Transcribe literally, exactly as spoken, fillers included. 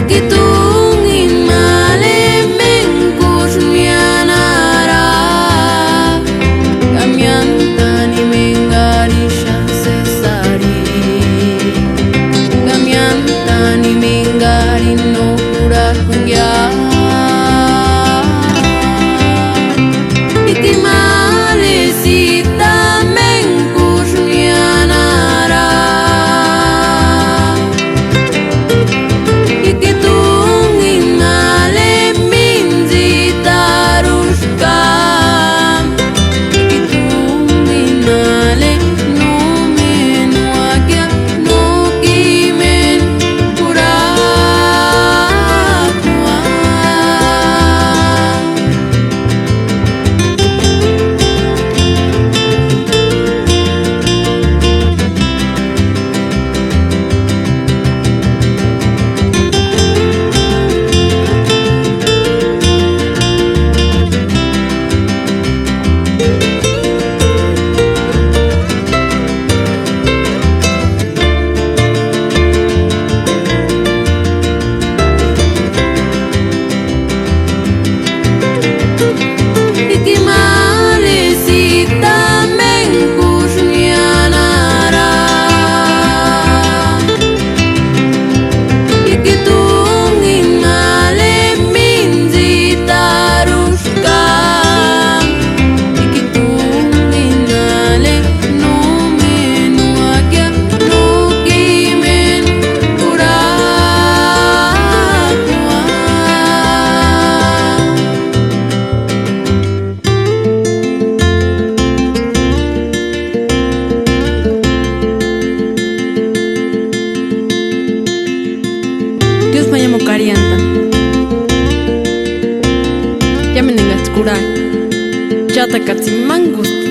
Ki tunhini ma lemenkusïni anhara, ka miantani mengarixani sésari, ka miantani mengarini no kurhakuingia. Ki ma lesitamenkusïni anhara, ki tunhini ma lemintsitaruska, ki tunhini ma le numenuakia, nukimeni kurhakua. Ki ma lesitamenkusïni anhara, ki tunhini ma lemintsitaruska, ki tunhini ma le numenuakia, nukimeni kurhakua. Diósï ma iámu karhiantani. Iámendu engatsï kurhaka, chátakata tsimani gustia